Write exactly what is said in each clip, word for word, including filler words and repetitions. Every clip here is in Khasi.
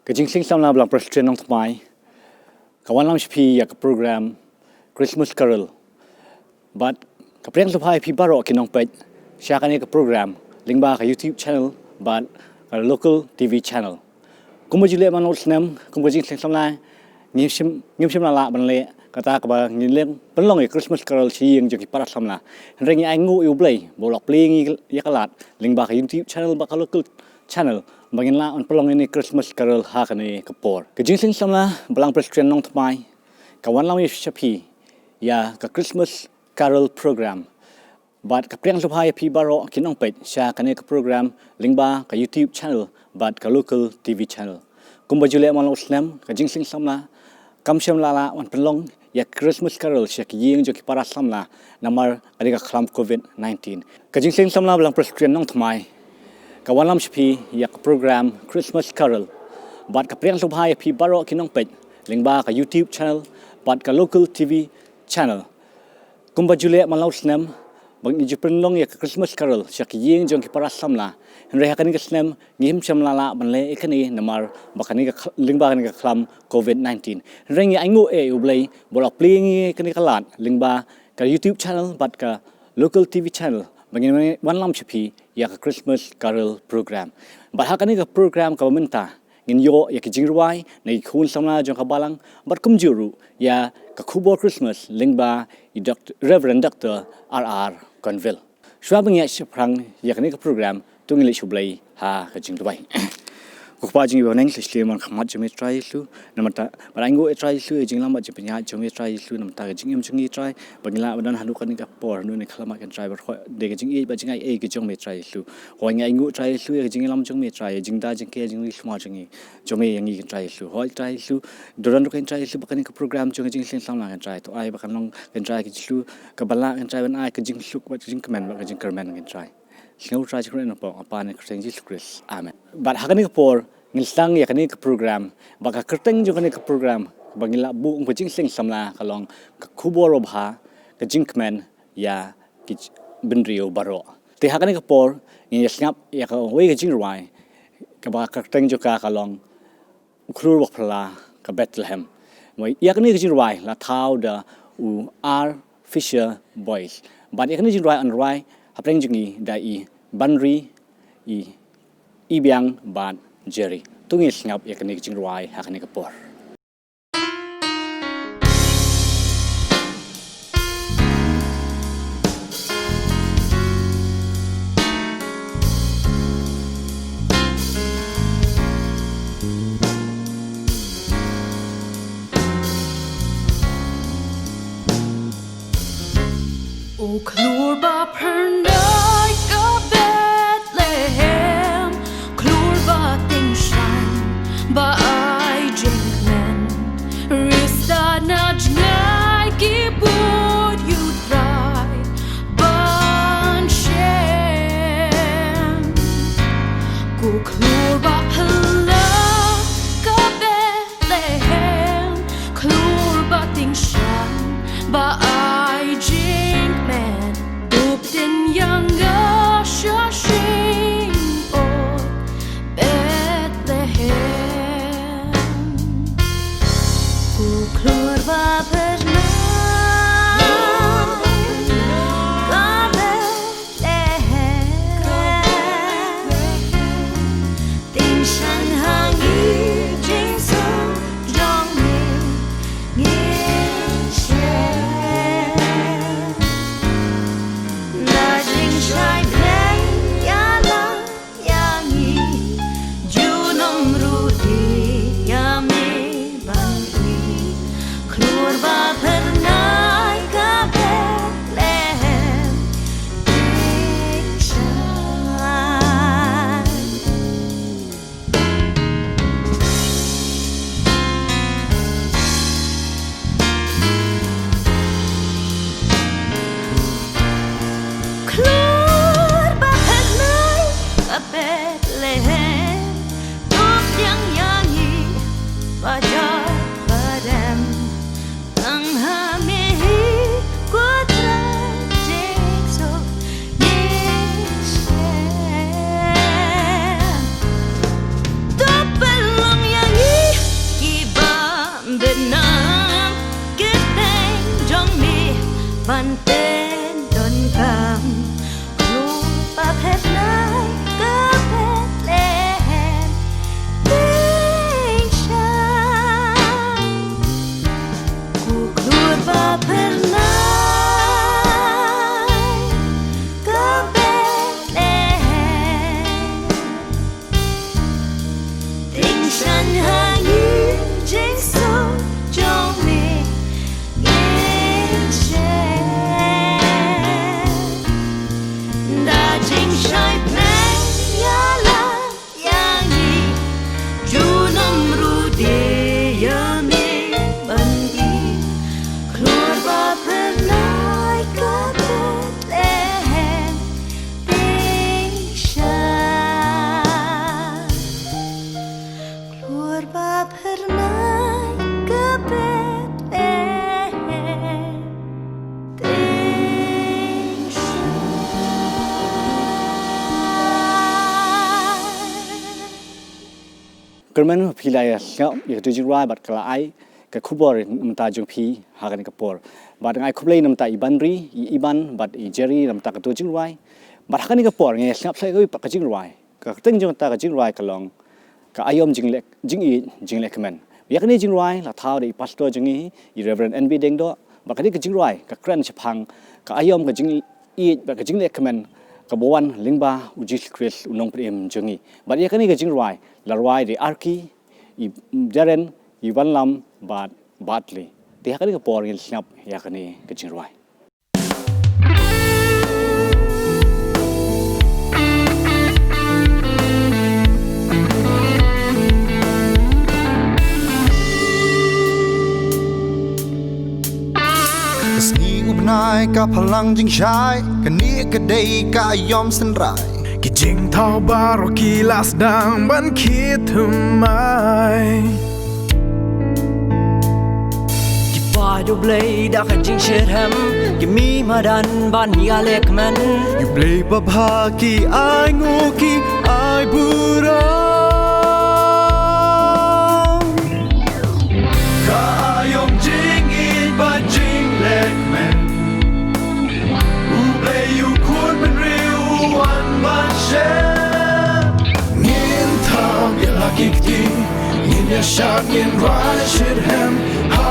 Ka jingseng samla Balang Presbyterian Nongthymmai ka wanlam sha phi ïa ka program Christmas Carol. Bad ka pdiang sngewbha ïa phi baroh ki nongpeit sha kane ka program lyngba ka YouTube channel bad ka local T V channel. Kumba ju leh man la u snem, kum ka jingseng samla ngim shym, ngim shym la lah ban leh kata kaba ngin leh pynlong ïa Christmas Carol sha ïing jong ki para samla. Hynrei ngi ainguh ïa U Blei ba u la plie ïa ka lad lyngba ka YouTube channel bad ka local channel ba ngin lah ban pynlong ïa kane Christmas Carol ha kane ka por. Ka jingseng samla Balang Presbyterian Nongthymmai ka wanlam ïa sha phi ïa ka Christmas Carol program. Bad ka pdiang sngewbha ïa phi baroh ki nongpeit sha kane ka program lyngba ka YouTube channel bad ka local T V channel. Kumba ju leh man la u snem, ka jingseng samla kam shym la lah ban pynlong ïa Christmas Carol sha ki ïing jong ki para samla namar ka dei ka khlam covid nineteen. Ka jingseng samla Balang Presbyterian Nongthymmai ka wanlam sha phi ïa ka program Christmas Carol. Bad ka pdiang sngewbha ïa phi baroh ki nongpeit lyngba ka YouTube channel bad ka local T V channel. Kumba ju leh man la u snem ba ngi ju pynlong ïa ka Christmas Carol sha ki ïing jong ki para samla. Hynrei ha kane ka snem ngim shym la lah ban leh ïa kane namar ba kane ka kh-, lyngba kane ka khlam covid nineteen. Hynrei ngi ainguh ïa U Blei ba u la plie ïa kane ka lad lyngba ka YouTube channel bad ka local T V channel ba ngin wanlam sha phi ïa ka Christmas Carol program. Bad ha kane ka program kaba mynta ngin ïoh ïa ki jingrwai na ki khun samla jong ka balang bad kumjuh ruh ïa ka khubor Christmas lyngba i Dr, Reverend Dr R R Conville. Shuwa ba ngi ïaid shaphrang ïa kane ka program, to ngin leit sha U Blei ha ka jingduwai. Ko Kpa jong ngi ba ha bneng, sngewsih lem ha khmat jong me Trai Jisu, namar ta, bad ainguh ïa Trai Jisu ïa jinglam bad jingpynïaid jong me Trai Jisu, namar ta ka jingim jong ngi Trai ba ngi lah ban don haduh kane ka por, haduh kane ka khyllipmat Trai, bad hoi dei ka jingïeit bad jingai ei ka jong me Trai Jisu. Hoi ngi ainguh Trai Jisu ïa ka jingïalam jong me Trai, ïa jingda jingker jingri jong me, jong me ïa ngi Trai Jisu. Hoi Trai Jisu, to don ruh Trai Jisu bad kane ka program jong ka jingseng samla Trai, to ai ba kan long Trai ka Jisu kaba lah Trai ban ai ka jingsuk bad ka jingkmen bad ka jingkyrmen Trai. Sngewbha Trai jingkyrmen na pdeng Kpa ne kyrteng Jisu Khrist. Amen. Bad ha kane ka por ngin sdang ïa kane ka program, bad ka kyrteng jong kane ka program ba ngi la buh kum ka jingseng samla ka long ka khubor babha, ka jingkmen ïa ki bynriew baroh. Te ha kane ka por ngin ïa sngap ïa kawei ka jingrwai kaba ka kyrteng jong ka ka long U Khlur Baphylla ka Bethlehem. Mo ïa kane ka jingrwai la thaw da u R Fisher Boyce. Bad ïa kane ka jingrwai yn rwai hapdeng jong ngi da i Banri, i Ibiang bad Jerry. To ngin sngap ïa kane ka jingrwai ha kane ka por. U Khlur Baphylla ka Bethlehem, Khlur ba tyngshaiñ ba ai jingkmen, riewstad na jngai ki bud ïa U Trai ban shem. Ko Khlur Baphylla ka Bethlehem, Khlur ba tyngshaiñ ba ai jingkmen, to pynïeng ïa nga sha shynod Bethlehem. Ko Khlur Baphylla ka Bethlehem, tyngshaiñ ha ngi jingsuk jong me ngin shem. La jingshai Blei ïalam ïa ngi, junom ruh dei ïa me ban i. Khlur Baphylla ka Bethlehem, tyngshaiñ. Khlur Baphylla ka Bethlehem, to pynïeng ïa ngi ba jar ba dem. Tang Phyrnai ka Bethlehem, tyngshaiñ ha ngi jingsuk jong me, ngi shem da jingshai pyrshah ïa la ïa ngi, junom ruh de ïa me ban ïeit. Khlur ba phyrnai ka Bethlehem, tyngshaiñ. Khlur ba phyrnai ka Bethlehem, tyngshaiñ. Kyrmen phi la ïa sngap ïa ka jingrwai bad ka la ai ka khubor na ka bynta jong phi ha kane ka por. Bad nga ai khublei na ka bynta i Banri, i Iban bad i Jerry na ka bynta kato ka jingrwai. Bad ha kane ka por ngi ïa sngap sa ïa kawei pat ka jingrwai. Ka kyrteng jong kata ka jingrwai ka long ka aïom jingleh, jingïeit jinglehkmen. Ïa kane ka jingrwai la thaw da i pastor jong ngi, i Reverend N B Diengdoh. Bad kane ka jingrwai ka kren shaphang ka aïom ka jingïeit bad ka jinglehkmen kaba wan lyngba u Jisu Khrist u nongpynim jong ngi. Bad ïa kane ka jingrwai la rwai da i Arki, i Darren, i Wanlam bad Bartley. Te ha kane ka por ngin sngap ïa kane ka jingrwai. Ka sngi u bnai ka phalang jingshai, kane ka dei ka aïom synrai. Ki jingthaw baroh ki la sdang ban khie thymmai. Ki pait ïa U Blei da ka jingshitrhem, ki mih madan ban ïalehkmen. Ïa U Blei babha ki ai nguh ki ai burom. Ka aïom jingïeit bad jinglehkmen. U Blei u khun bynriew u wan ban shem. Ngin thap ïa la ki kti, ngin ïashad ngin rwai shitrhem. Ha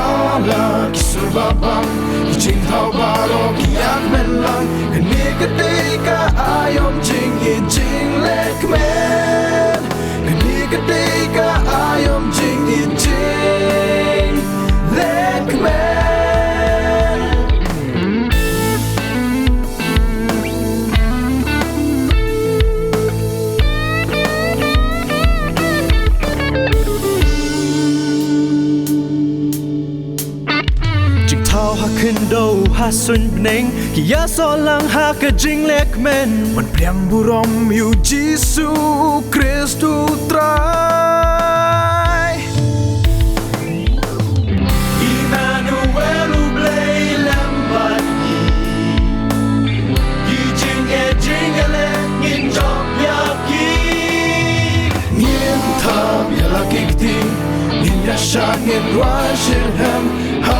la ki sur ba bang, ki jingthaw baroh ki ïakmen lang. Kane ka dei ka aïom jingïeit jinglehkmen. Kane ka dei ka aïom jingïeit jinglehkmen. Jingthaw ha khyndew ha suiñ bneng, ki ïasoh lang ha ka jinglehkmen. Wan pdiang burom ïa U Jisu Khrist U Trai. Immanuel, U Blei lem bad ngi. Ki jingeh jingïaleh ngin jop ïa ki. Ngin thap ïa la ki kti, ngin ïashad ngin rwai shitrhem. Ha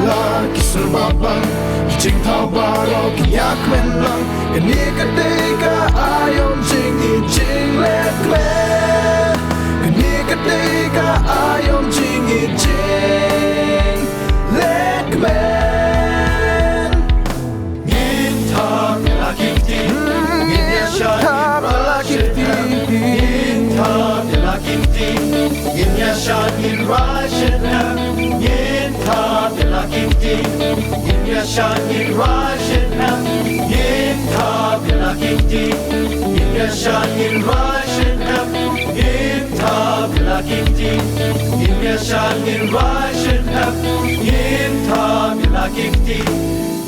la ki sur ba bang, ki jingthaw baroh ki ïakmen lang. Kane ka dei ka aïom jingïeit jinglehkmen. Kane ka dei ka aïom jingïeit jinglehkmen. Ngin thap ïa la ki kti, ngin ïashad ngin rwai shitrhem. Ngin thap ïa la ki kti, ngin ïashad ngin rwai shitrhem. Ngin thap ïa la ki kti, ngin ïashad ngin rwai shitrhem. Ngin thap ïa la ki kti, ngin ïashad ngin rwai shitrhem. Ngin thap ïa la ki kti, ngin ïashad ngin rwai shitrhem. Ngin thap ïa la ki kti,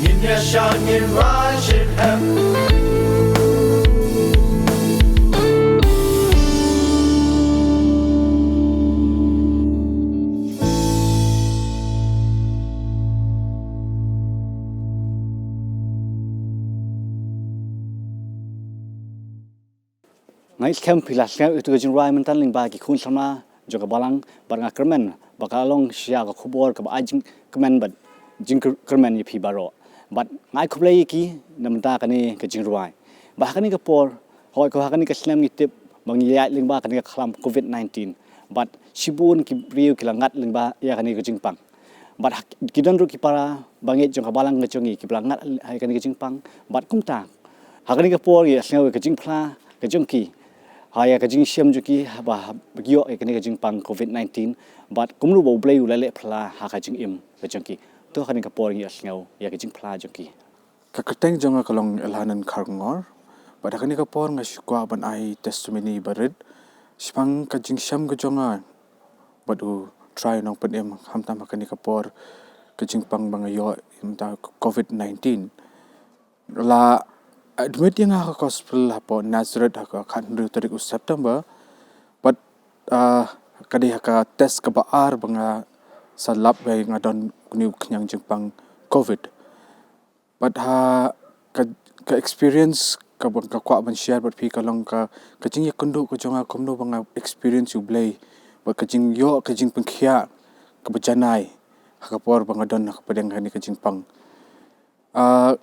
ngin ïashad ngin rwai shitrhem. Nga ngeit skhem phi la sngap ïa kito ki jingrwai mynta lyngba ki khun samla jong ka balang, bad nga kyrmen ba ka long shisha ka khubor kaba ai jingkmen bad jingkyrmen ïa phi baroh. Bad nga ai khublei ïa ki na bynta kane ka jingrwai. Bad ha kane ka por, hooid ko ha kane ka snem ngi tip ba ngi ïaid lyngba kane ka khlam covid nineteen. Bad shibun ki briew ki la ngat lyngba ïa kane ka jingpang. Bad ha ki don ruh ki para bangeit jong ka balang ka jong ngi kiba la ngat ha kane ka jingpang. Bad kumta ha kane ka por ngi ïohsngew ïa ka jingphla ka jong ki ha ïa ka jingshem jong ki haba ki ïoh ïa kane ka jingpang covid nineteen. Bad kumno ba U Blei u la leh phla ha ka jingim ka jong ki. To ha kane ka por ngi ïohsngew ïa ka jingphla jong ki. Ka kyrteng jong nga ka long Elhanan Kharngor. Bad ha kane ka por nga shu kwah ban ai testimony barit shaphang ka jingshem ka jong nga bad U Trai Nongpynim, khamtam ha kane ka por ka jingpang ba nga ïoh mynta covid nineteen. La admit ïa nga ha ka hospital hapoh Nazareth ha ka khathynriew tarik u September. Bad, ah, ka dei ha ka test kaba ar ba nga sa lap ba nga don kane u khñiang jingpang covid. Bad ha ka, ka experience kaba nga kwah ban share bad phi ka long ka, ka jingïakynduh ka jong nga kumno ba nga experience U Blei bad ka jingïoh ka jingpynkhiah kaba janai ha ka por ba nga don ha ka pdeng kane ka jingpang. Ah,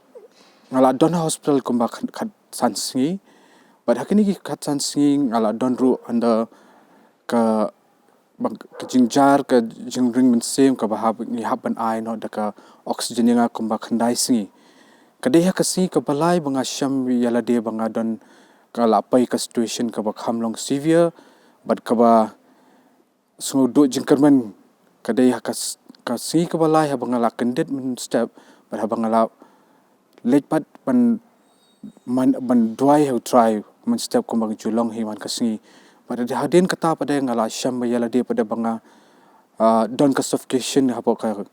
nga la don ha hospital kumba khat, khatsan sngi. Bad ha kine ki khatsan sngi nga la don ruh under ka, ba, ka jingjar ka jingring mynsiem kaba hap, ngi hap ban ai noh da ka oxygen ïa nga kumba khyndai sngi. Ka dei ha ka sngi kaba lai ba nga shem ïa lade ba nga don, ka la poi ka situation kaba kham long severe bad kaba sngewdon jingkyrmen. Ka dei ha ka s-, ka sngi kaba lai haba nga la kyndit mynstep bad haba nga la leit pat ban, man, ban duwai ha U Trai mynstep kumba nga ju long hi man ka sngi. Bad hadien kata pat nga la shem ïa lade pat ba nga, ah, don ka suffocation hapoh ka,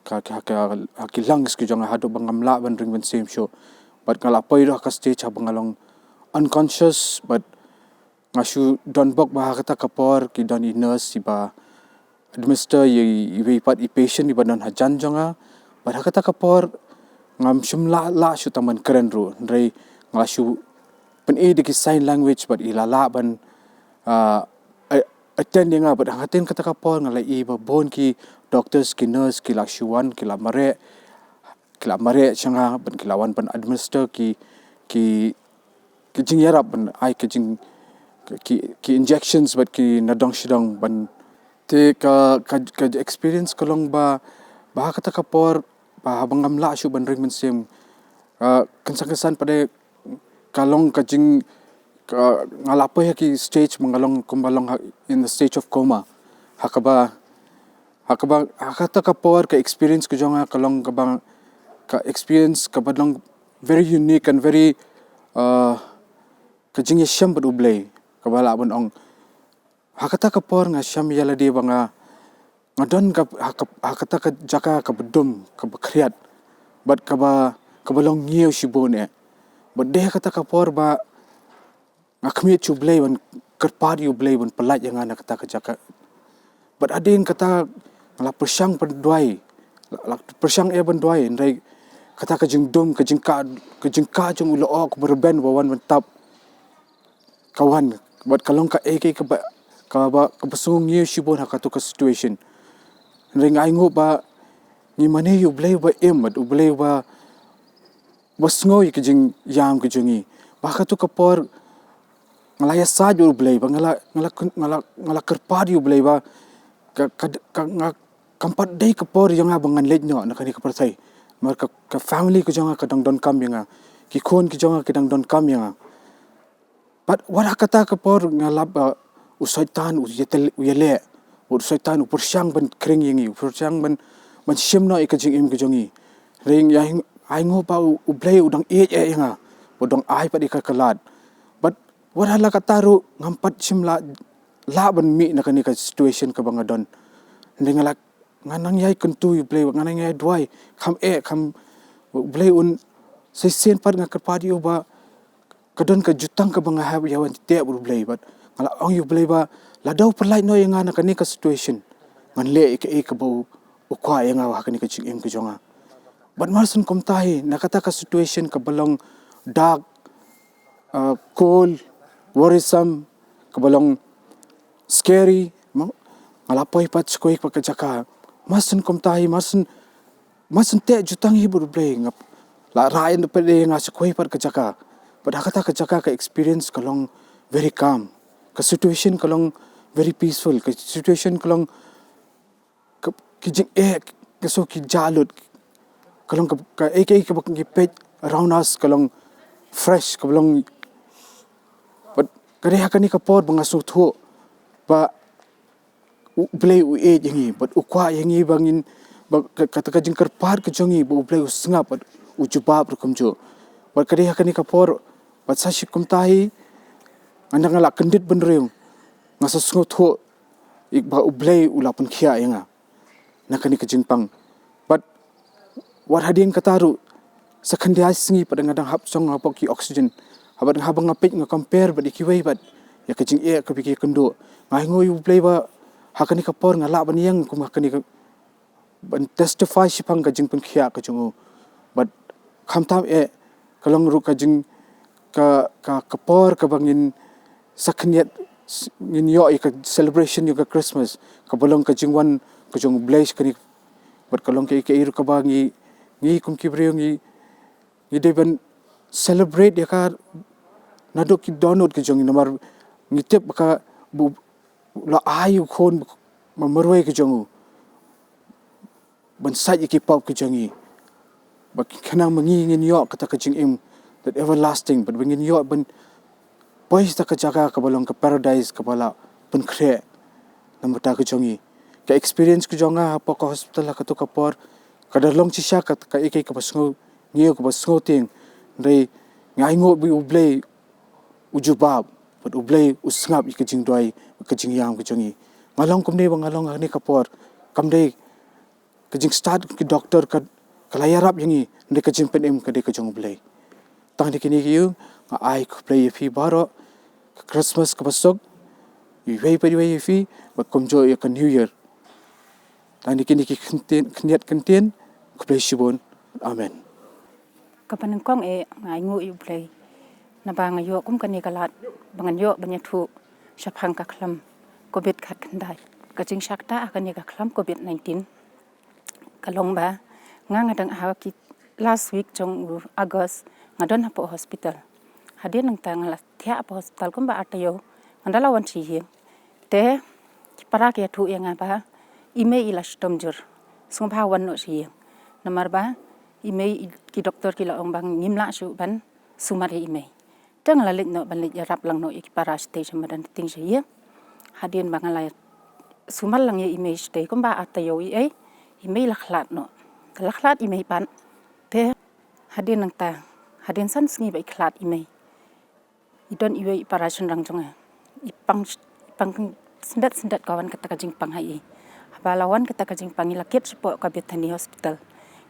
ka, ka, ka, ha ki lungs ki jong nga haduh ba ngam lah ban ring mynsiem shuh. Bad nga la poi ruh ha ka stage haba nga long unconscious bad nga shu don bok ba ha kata ka por ki don i nurse iba administer ïa, ïa iwei pat i patient iba don hajan jong nga. Bad ha kata ka por ngam shym lah, lah shuh tang ban kren ruh. Hynrei nga la shu pyni da ki sign language bad i la lah ban, ah, a-, attend ïa nga. Bad ha kata ka por nga la ïohi ba bun ki doctors, ki nurse ki la shu wan, ki la mareh, ki la mareh sha nga bad ki la wan ban administer ki, ki ki jingïarap ban ai ki jing, ki, ki injections bad ki nadong shadong ban. Te ka, ka, ka experience ka long ba, ba ha kata ka por ba haba ngam lah shuh ban ring mynsiem, ah, kynsan kynsan pat ka long ka jing, ka, nga la poi ha ki stage ba nga long kumba long ha, in the stage of coma. Ha kaba, ha kaba, ha kata ka por ka experience ka jong nga ka long kaba, ka experience kaba long very unique and very, uh, ka jingïashem bad U Blei kaba lah ban ong. Ha kata ka por nga shem ïa lade ba nga, nga don ka, ha ka, ha kata ka jaka kaba dum, kaba khriat bad kaba, kaba long ñiew shibun eh. Bad dei ha kata ka por ba nga khmih sha U Blei ban kyrpad ïa U Blei ban pyllait ïa nga na kata ka jaka. Bad hadien kata nga la pyrshang ban duwai, la, la pyrshang eh ban duwai, hynrei kata ka jingdum, ka jingkah, ka jingkah jong u lyoh kaba rben ba wan ban tap ka wan. Bad ka long kaei kaei kaba, kaba, kaba sngew ñiew shibun ha katu ka situation. Hynrei nga ainguh ba ngi mane ïa U Blei uba im bad U Blei uba ba sngew ïa ka jingïam ka jong ngi. Ba ha katu ka por nga la ïasaid bad U Blei, ba nga la, nga la, nga la, nga la kyrpad ïa U Blei ba ka, ka, ka, nga, kam pat dei ka por ïa nga ba ngan leit noh na kane ka pyrthei. Namar ka, ka family ka jong nga ka dang donkam ïa nga. Ki khun ki jong nga ki dang donkam ïa nga. Bad wat ha kata ka por nga lap ba u Soitan u ïatel, u ïaleh. Bad u Soitan u pyrshang ban khring ïa ngi, u pyrshang ban, ban shim noh ïa ka jingim ka jong ngi. Hynrei nga ainguh ba U, U Blei u dang ïeit eh ïa nga, u dang ai pat ïa ka, ka lad. Bad wat ha la kata ruh ngam pat shym la, lah ban mih na kane ka situation kaba nga don. Hynrei nga la, nga nang ïai kyntu ïa U Blei, nga nang ïai duwai, kham eh, kham, U Blei un, shisien pat nga kyrpad ïa u ba ka don ka jutang kaba nga hap ïa wan teh bad U Blei bad nga la ong ïa U Blei ba lada u pyllait noh ïa nga na kane ka situation, ngan leh ïa kaei kaba u, u kwah ïa nga ha kane ka jingim ka jong nga. Bad mar shen kumta hi na kata ka situation kaba long dark, uh, cold, worrisome, kaba long scary, mo? Nga la poi pat sha kawei pat ka jaka. Mar shen kumta hi, mar shen, mar shen teh jutang hi bad U Blei, nga la rah ïa u pat ïa nga sha kawei pat ka jaka. Bad ha kata ka jaka ka experience ka long very calm. Ka situation ka long very peaceful. Ka situation ka long ka, ki jingeh, ka shu ki jalut, ka long ka, ka ei ka ei kaba ngi peit around us ka long fresh, kaba long, but ka dei ha kane ka por ba nga sngewthuh ba U Blei u ïeit ïa ngi, bad u kwah ïa ngi ba ngin, ba ka, kata ka jingkyrpad ka jong ngi, ba U Blei u sngap, bad u jubab ruh kumjuh. Bad ka dei ha kane ka por, bad sa shi kumta hi, nga dang la kyndit bynriew, nga sa sngewthuh, ïa ba U Blei u la pynkhiah ïa nga na kane ka jingpang. Bad wat hadien kata ruh, sa khyndiat sngi pat nga dang hap shong hapoh ki oxygen. Haba dang, haba nga peit, nga compare bad ïa kiwei bad ïa ka jingeh kaba ki kynduh, nga ainguh ïa U Blei ba ha kane ka por nga lah ban ïeng kum ha kane ka, ban testify shaphang ka jingpynkhiah ka jong u. Bad khamtam eh, ka long ruh ka jing, ka, ka, ka por kaba ngin sa khyndiat, s-, ngin ïoh ïa ka celebration ïa ka Christmas, kaba long ka jingwan ka jong U Blei sha kane. Bad ka long ka, ka ei ruh kaba ngi, ngi kum ki briew ngi, ngi dei ban celebrate ïa ka naduh ki dohnud ka jong ngi, namar ngi tip ba ka, ba u la ai u khun ba marwei ka jong u ban sait ïa ki pop ka jong ngi, ba khnang ma ngi ngin ïoh kata ka jingim that everlasting, bad ba ngin ïoh ban poi sha ka jaka kaba long ka paradise kaba la pynkhreh na ka bynta ka jong ngi. Ka experience ka jong nga hapoh ka hospital ha kato ka por, ka da long shisha ka, ka ei ka ei kaba sngewsih, kaba sngewtieng. Hynrei nga ainguh ba U Blei u jubab, bad U Blei u sngap ïa ka jingduwai, ka jingïam ka jong ngi. Nga long kumne ba nga long ha kane ka por, kam dei ka jingstad ki doktor ka, ka la ïarap ïa ngi, hynrei ka jingpynim ka dei ka jong U Blei. Tang da kine ki ïing, nga ai khublei ïa phi baroh, ka Christmas kaba suk, iwei pa iwei ïa phi, bad kumjuh ïa ka New Year. Tang da kine ki kyntien, khyndiat kyntien, khublei shibun. Amen. Kaba nyngkong eh, nga ainguh ïa U Blei naba nga ïoh kum kane ka lad ba ngan ïoh ban ïathuh shaphang ka khlam covid khatkhyndai. Ka jingshakta ha kane ka khlam covid nineteen ka long ba nga, nga dang ha ki last week jong u August nga don hapoh hospital. Hadien nangta nga la thiah hapoh hospital kumba ar taïew, nga da la wan sha ïing. Te ki para ki ïathuh ïa nga ba i mei i la shitom jur, sngewbha wan noh sha ïing. Namar ba i mei, i, ki doktor ki la ong ba ngim lah shuh ban sumar ïa i mei. Te nga la leit noh ban leit ïarap lang noh ïa ki para shatei sha madan, te sha ïing. Hadien ba nga la sumar lang ïa i mei shatei kumba ar taïew i ei, i mei la khlad noh. Ka la khlad i mei pat. Te hadien nangta, hadien san sngi ba i khlad i mei, i don iwei i para shynrang jong nga, i pang, i pang syndet syndet ka wan kata ka jingpang ha i. Haba la wan kata ka jingpang, ngi la kit shapoh ka Bethany Hospital.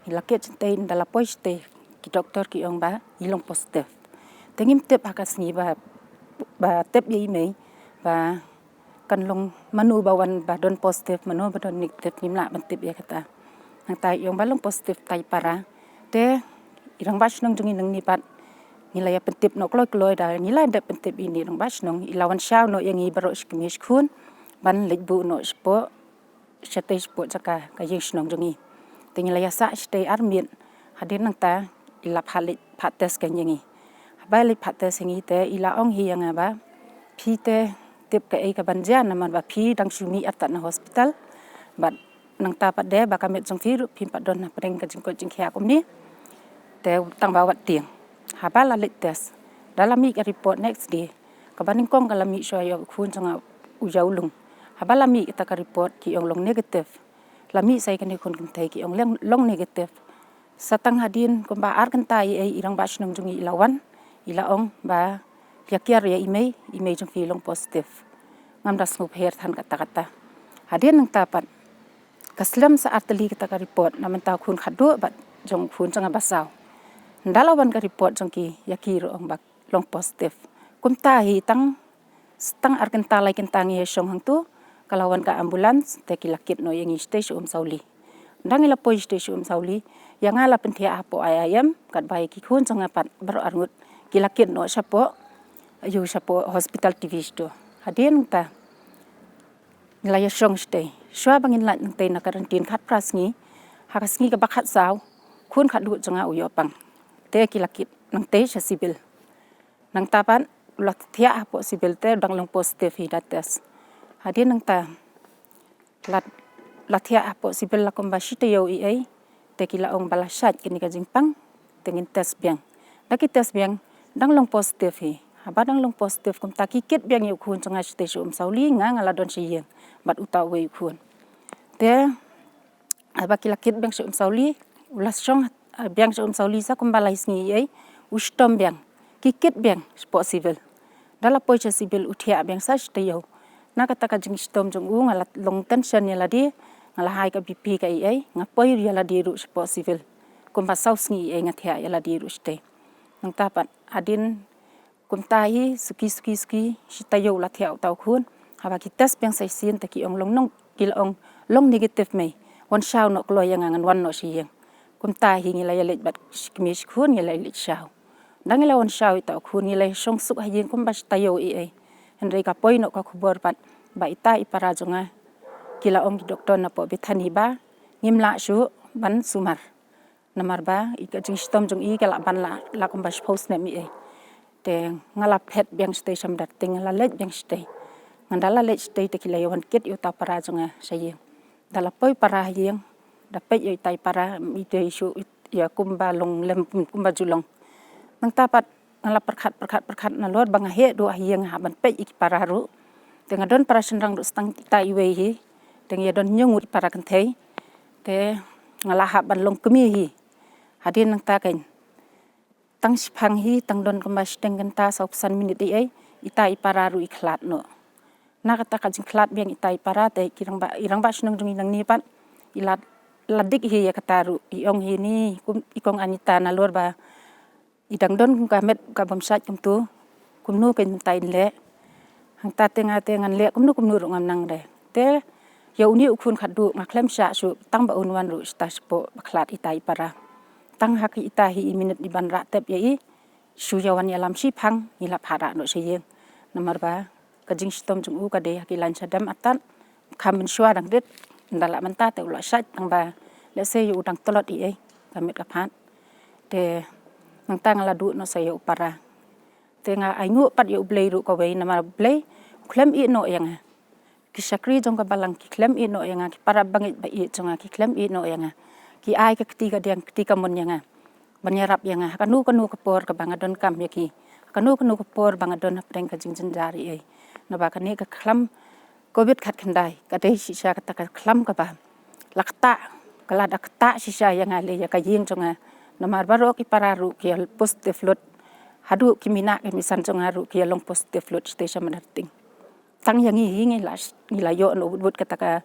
Ngi la kit shatei, ynda la poi shatei ki doktor ki ong ba i long positive. Te ngim tip ha ka sngi ba, ba tip ïa i mei ba kan long mano ba wan ba don positive, mano ba don negative, ngim lah ban tip ïa kata. Nangta i ong ba long positive tai para. Te i rangbah shnong jong ngi nangne pat ngi la ïa pyntip noh kloi kloi, da ngi la dep pyntip ïa i rangbah shnong, i la wan shaw noh ïa ngi baroh shi kmie shi khun ban leit buh noh shapoh, shatei shapoh jaka ka ïing shnong jong ngi. Te ngi la ïa sah shatei ar miet. Hadien nangta i la phah leit phah test ïa ngi. Haba i leit phah test ïa ngi te i la ong hi ïa nga ba phi te tip kaei kaban jia, namar ba phi dang shu mih artat na hospital. Bad nangta pat de ba ka met jong phi ruh phim pat don hapdeng ka jingkoit jingkhiah kumne. Te tang ba wat tieng. Haba la leit test, da la mih ka report next day, kaba nyngkong ka la mih shuwa ïa u khun jong nga u Ïawlung. Haba la mih kata ka report ki ong long negative. La mih sa ïa kane khun kynthei ki ong long, long negative. Sa tang hadien kumba ar kynta i ei, i rangbah shnong jong ngi i la wan, i la ong ba ïa kiar ïa i mei, i mei jong phi long positive. Ngam da sngewpher than katta katta. Hadien nangta pat ka slem sa ar tylli kata ka report na bynta u khun khatduh bad jong u khun jong nga ba saw. Ynda la wan ka report jong ki, ïa ki ruh ong ba long positive. Kumta hi tang, tang ar kynta lai kynta ngi ïa shong hangto, ka la wan ka ambulance, te ki la kit noh ïa ngi shatei sha Umsawli. Ynda ngi la poi shatei sha Umsawli, ïa nga la pynthiah hapoh I I M, katba ïa ki khun jong nga pat baroh arngut ki la kit noh shapoh, ïa u shapoh hospital T V shato. Hadien nangta ngi la ïa shong shatei. Shuwa ba ngin lait nangtei na quarantine khatphra sngi, ha ka sngi kaba khatsaw, khun khatduh jong nga u ïoh pang. Te ki la kit nangtei sha civil. Nangta pat u la thiah hapoh civil te u dang long positive hi da test. Hadien nangta la la thiah hapoh civil la kumba shi taïew ei ei, te ki la ong ba la shait kane ka jingpang, te ngin test biang. Da ki test biang, dang long positive hi. Haba dang long positive kumta ki kit biang ïa u khun jong nga shatei sha Umsawli, nga nga la don sha ïing bad uta uwei u khun. Te haba ki la kit biang sha Umsawli, u la shong, eh, biang sha Umsawli sa kumba lai sngi ei, u shitom biang. Ki kit biang shapoh civil. Da la poi sha civil u thiah biang sa shi taïew. Na kata ka jingshitom jong u nga la long tension ïa lade, nga la high ka B P ka ei ei, nga poi ïa lade ruh shapoh civil. Kumba saw sngi ei ei nga thiah ïa lade ruh shatei. Nangta pat hadien kumta hi suki suki suki shi taïew la thiah uta u khun. Haba ki test biang sa shisien te ki ong long nong, ki la ong long negative mei. Wan shaw noh kloi ïa nga ngan wan noh sha ïing. Kumta hi ngi la ïaleit bad shi kmie shi khun ngi la ïaleit shaw. Da ngi la wan shaw ïa uta u khun ngi la shong suk ha ïing kumba shi taïew ei ei. Hynrei ka poi noh ka khubor pat ba ita i para jong nga ki la ong ki doktor napoh Bethany ba ngim lah shuh ban sumar. Namar ba i ka jingshitom jong i ka lah ban la, la kumba shiphew snem ei ei. Te nga la phet biang shatei sha Madarting, nga la leit biang shatei. Ngan da la leit shatei te ki la ïa wan kit ïa uta u para jong nga sha ïing. Da la poi para ha ïing, da peit ïa uta i para, i te i shu ïa kumba long lem kumba ju long. Nangta pat nga la pyrkhat pyrkhat pyrkhat nalor ba nga heh duh ha ïing ha ban peit ïa ki para ruh. Te nga don para shynrang ruh sa tang ita iwei hi. Te nga ïa don hynñiew ngut para kynthei. Te nga la hap ban long kmie hi. Hadien nangta kein tang shiphang hi, tang don kumba shiteng kynta saw phew san minit ei ei, ita i para ruh i khlad noh. Na kata ka jingkhlad biang ita i para te ki rangbah, i rangbah shnong jong ngi nangne pat i la, la dik hi ïa kata ruh, i ong hi ni kum i kong Anita nalor ba i dang don kum ka met ka bym shait kumtu, kumno kein mynta in leh. Hangta te nga te ngan leh kumno kumno ruh ngam nang re. Te ïa une u khun khatduh nga khlem shah shuh tang ba un wan ruh shata shapoh ba khlad ita i para. Tang ha ki ita hi i minit i ban rah tep ïa i shu ïa wan ïalam shiphang ngi la phah rah noh sha ïing. Namar ba ka jingshitom jong u ka dei ha ki lain shadem artat. Kham mynshuwa dang rit, ynda lah mynta te u la shait tang ba lehse ïa u dang tlot ei ei ka met ka phad. Te nangta nga la duh noh sa ïa u para. Te nga ainguh pat ïa U Blei ruh kawei namar U Blei u khlem ïeh noh ïa nga. Ki shakri jong ka balang ki khlem ïeh noh ïa nga, ki para bangeit ba ïeit jong nga ki khlem ïeh noh ïa nga. Ki ai ka kti kadiang kti kamon ïa nga ban ïarap ïa nga ha kano kano ka por kaba nga donkam ïa ki, ha kano kano ka por ba nga don hapdeng ka jingjynjar ei ei. Naba kane ka khlam Covid khatkhyndai ka dei shisha kata ka khlam kaba la ktah, ka la da ktah shisha ïa nga lei ïa ka ïing jong nga. Namar baroh ki para ruh ki ïa positive lut, haduh ki mei na ki mei san jong nga ruh ki ïa long positive lut shatei sha Madarting. Tang ïa ngi hi ngi la, ngi la ïoh noh wut wut kata ka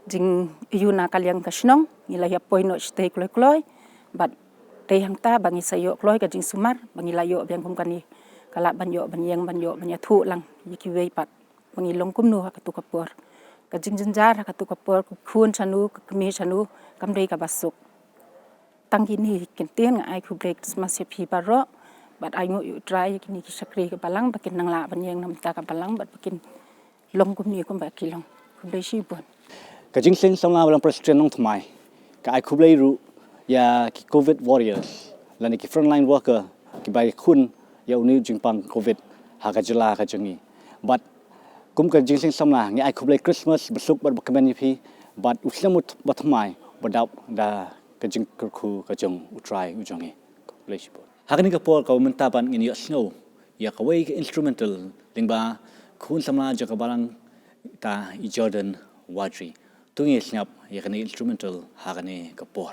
jingïoh na ka liang ka shnong, ngi la ïa poi noh shatei kloi kloi. Bad dei hangta ba ngi sa ïoh kloi ka jingsumar ba ngi la ïoh biang kum kane, ka lah ban ïoh ban ïeng ban ïoh ban ïathuh lang ïa kiwei pat ba ngi long kumno ha katu ka por. Ka jingjynjar ha katu ka por, ka khun shano ka kmie shano kam dei kaba suk. Tang kine hi kyntien, nga ai khublei Christmas ïa phi baroh bad ainguh ïa U Trai ïa kine ki shakri ka balang ba kin nang lah ban ïeng na bynta ka balang bad ba kin long kumne kumba ki long. Khublei shibun. Ka jingïaseng samla Balang Presbyterian Nongthymmai ka ai khublei ruh ïa ki Covid warriors lane ki frontline worker kiba ïakhun ïa une u jingpang Covid ha ka jylla ka jong ngi. Bad kum ka jingïaseng samla ngi ai khublei Christmas basuk bad bakmen ïa phi bad u snem u ba thymmai ba dap da ka jingkyrkhu ka jong U Trai u jong ngi. Khublei shibun. Ha kane ka por kaba mynta pat ngin ïohsngew ïa kawei ka instrumental lyngba khun samla jong ka balang, ita i Jordan Wadri. To ngin sngap ïa kane instrumental ha kane ka por.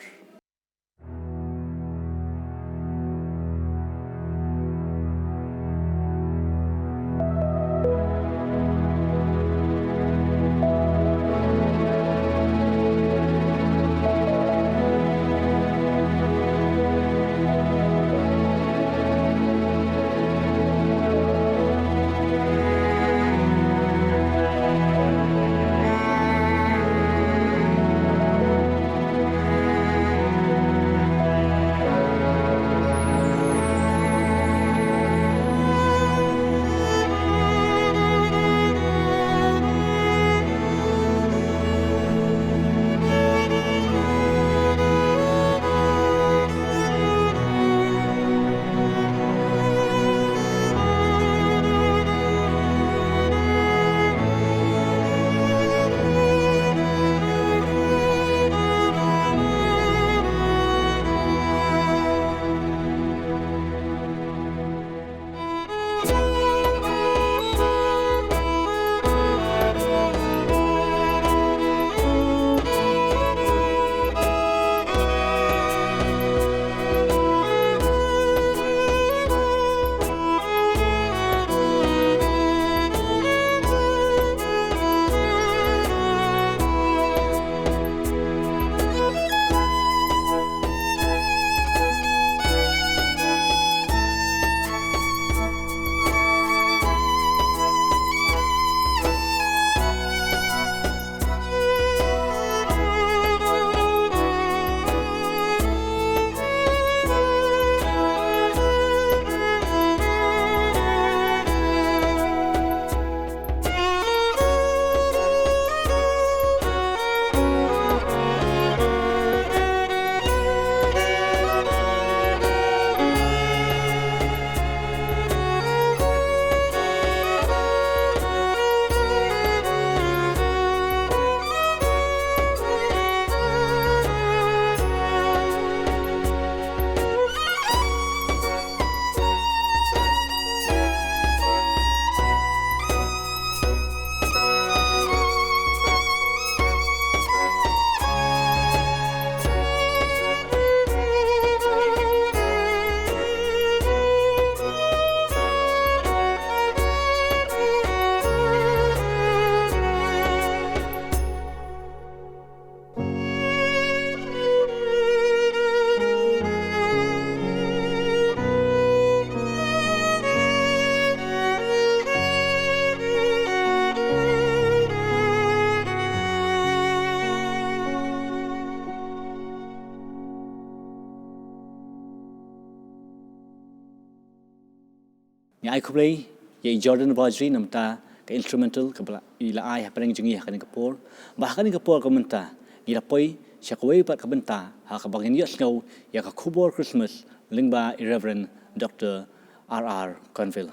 Ngi ai khublei ïa i Jordan Bajri namar ka instrumental kaba i la ai hapdeng jong ngi ha kane ka por. Bad ha kane ka por ka mynta ngi la poi sha kawei pat ka bynta ha kaba ngin ïohsngew ïa ka khubor Christmas lyngba i Reverend Doctor R R Conville.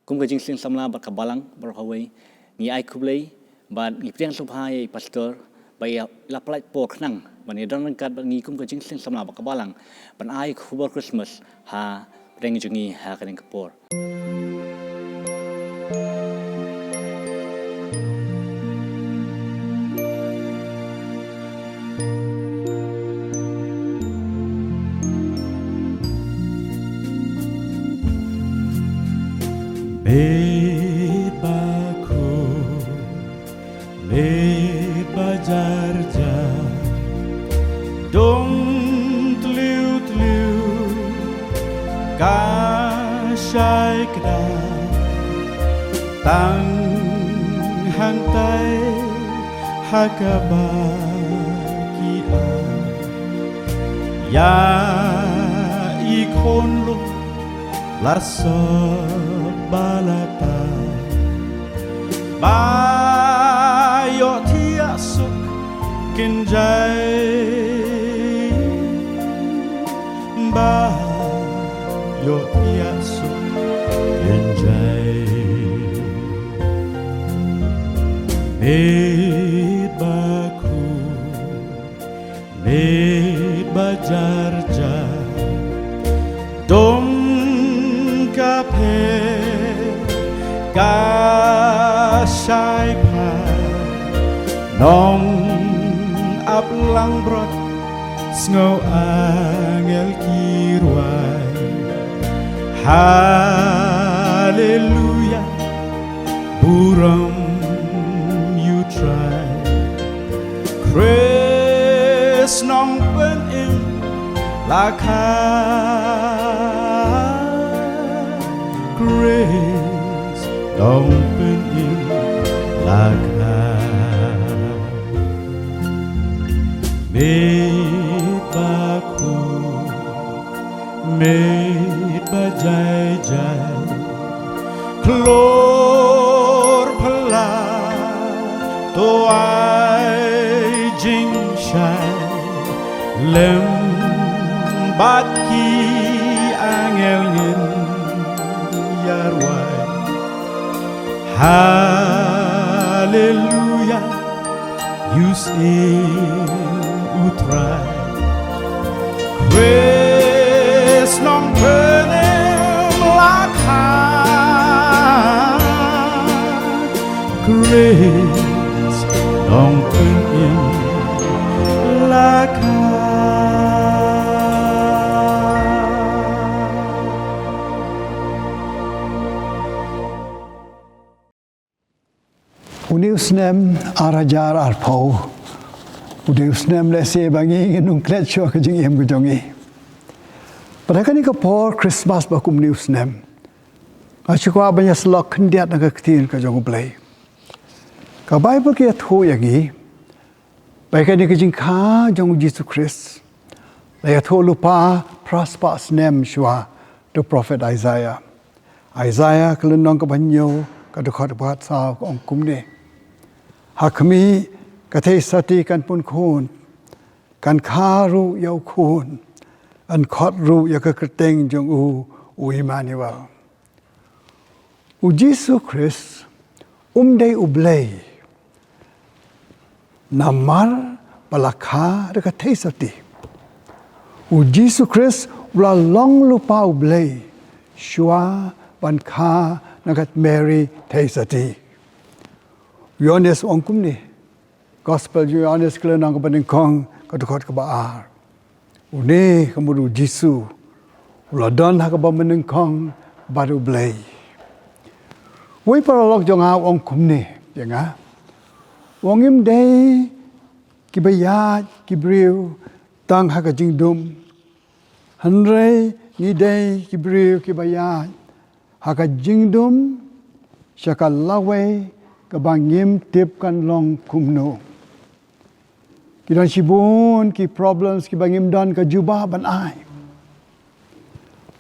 Kum ka jingseng samla bad ka balang baroh kawei, ngi ai khublei bad ngi pdiang sngewbha ïa i pastor ba i la pynlait por khnang ban ïadon ryngkat bad ngi kum ka jingseng samla bad ka balang ban ai khubor Christmas hapdeng jong ngi ha kane ka por. Bad ba khun Met ba jar jar dong tliw tliw ka shai kda tang hangtai ha kaba ki ai ïa i khun lok la sop ba la ta ba ïohthiah suk kynjai ba ïohthiah suk kynjai. Met ba khun met ba jar jar dong ka pher ka shai pha nong ap lang brot sngew angel ki rwai. Haleluya. Burom ïa U Trai Khrist Nongpynim la kha. Khrist Nongpynim la kha. Met ba khun met ba jai jai khlur phylla to ai jingshai lem bad ki angel ngin ïa rwai. Haleluya. Ïohsngew U Trai Khrist Nongpynim la kha. Khrist Nongpynim la kha. Une u snem ar hajar arphew u dei u snem lehse ba ngi ngin ym klet shuh ka jingim ka jong ngi. Bad ha kane ka por Christmas bad kumne u snem, nga sngewkwah ban ïa sylloh khyndiat na ka ktien ka jong U Blei. Ka Baibl ka ïathuh ïa ngi ba ïa kane ka jingkha jong U Jisu Khrist la ïathuh lypa phra spah snem shuwa da u prophet Isaiah. Isaiah ka lynnong kaba hynñiew ka dkhot kaba khatsaw ka ong kumne: Ha khmih, ka theisotti kan pynkhun, kan kha ruh ïa u khun, yn khot ruh ïa ka kyrteng jong u, u Immanuel. U Jisu Khrist um dei U Blei namar ba la kha da ka theisotti. U Jisu Khrist u la long lypa U Blei shuwa ban kha na ka Mary theisotti. U Ïoannis u ong kumne, Gospel jong u Ïoannis ka lynnong kaba nyngkong ka dkhot kaba ar: Une ka mut U Jisu u la don ha kaba mynnyngkong bad U Blei. Uwei u paralok jong nga u ong kumne ïa nga, u ong, ngim dei kiba ïaid ki briew tang ha ka jingdum, hynrei ngi dei ki briew kiba ïaid ha ka jingdum sha ka lawei kaba ngim tip kan long kumno. Ki don shibun ki problems kiba ngim don ka jubab ban ai.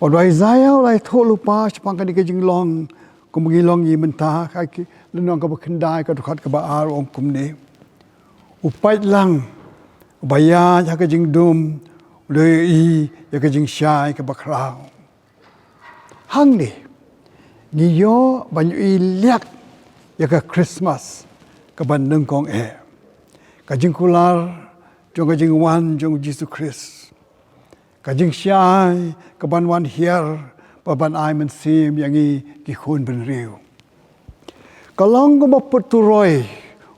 Bad u Isaiah u la ïathuh lypa shaphang kane ka jinglong, kumba ngi long ngi mynta, ha ki lynnong kaba khyndai, ka dkhot kaba ar, u ong kumne: U paid lang uba ïaid ha ka jingdum u la ïohi ïa ka jingshai kaba khraw. Hangne ngi ïoh ban ïohi liak ïa ka Christmas kaba nyngkong eh, ka jingkular jong ka jingwan jong u Jisu Khrist, ka jingshai kaban wan hiar bad ban ai mynsiem ïa ngi ki khun bynriew. Ka long kumba put turoi,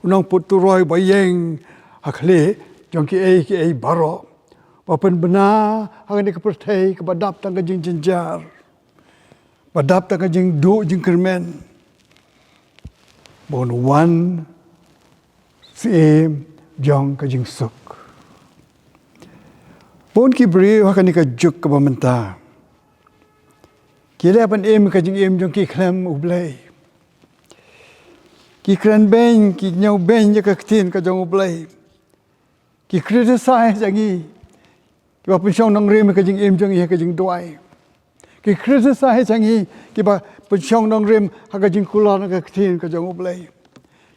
u nongput turoi ba ïeng ha khlieh jong kiei kiei baroh, ba pynbna ha kane ka pyrthei kaba dap tang ka jingjynjar, ba dap tang ka jingduh jingkyrmen, ba un wan Syiem jong ka jingsuk. Bun ki briew ha kane ka juk kaba mynta ki leh ban im ka jingim jong ki khlem U Blei. Ki kren beiñ, ki ñiew beiñ ïa ka ktien ka jong U Blei. Ki criticize ïa ngi kiba pynshong nongrim ha ka jingim jong ngi ha ka jingduwai. Ki criticize ïa ngi kiba pynshong nongrim ha ka jingkular na ka ktien ka jong U Blei.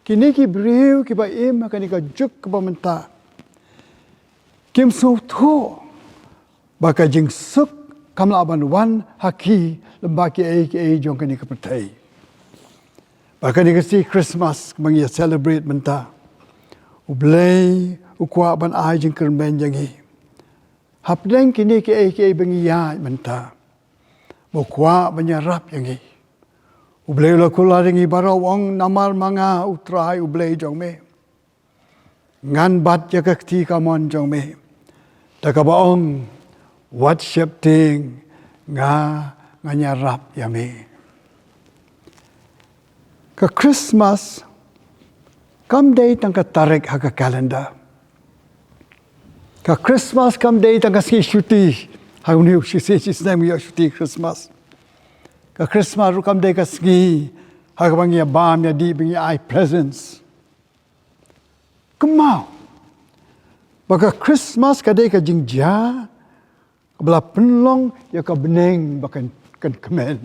Kine ki briew kiba im ha kane ka juk kaba mynta kim sngewthuh ba ka jingsuk kam lah ban wan ha ki lyngba kiei kiei jong kane ka pyrthei. Ba kane ka sngi Christmas kaba ngi ïa celebrate mynta, U Blei u kwah ban ai jingkyrmen ïa ngi. Hapdeng kine kiei kiei ba ngi ïaid mynta, ba u kwah ban ïarap ïa ngi. U Blei u la kular ïa ngi baroh, u ong: Namar ma nga U Trai U Blei jong me, ngan bat ïa ka kti kamon jong me, da kaba ong: Wat sheptieng, nga ngan ïarap ïa me. Ka Christmas kam dei tang ka tarik ha ka calendar. Ka Christmas kam dei tang ka sngi shuti, ha une u shisien shisnem ngi ïoh shuti Christmas. Ka Christmas ruh kam dei ka sngi ha kaba ngi ïa bam ïa dih, ba ngi ai presents. Kynmaw ba ka Christmas ka dei ka jingjia kaba la pynlong ïa ka bneng ba kan, kan kmen.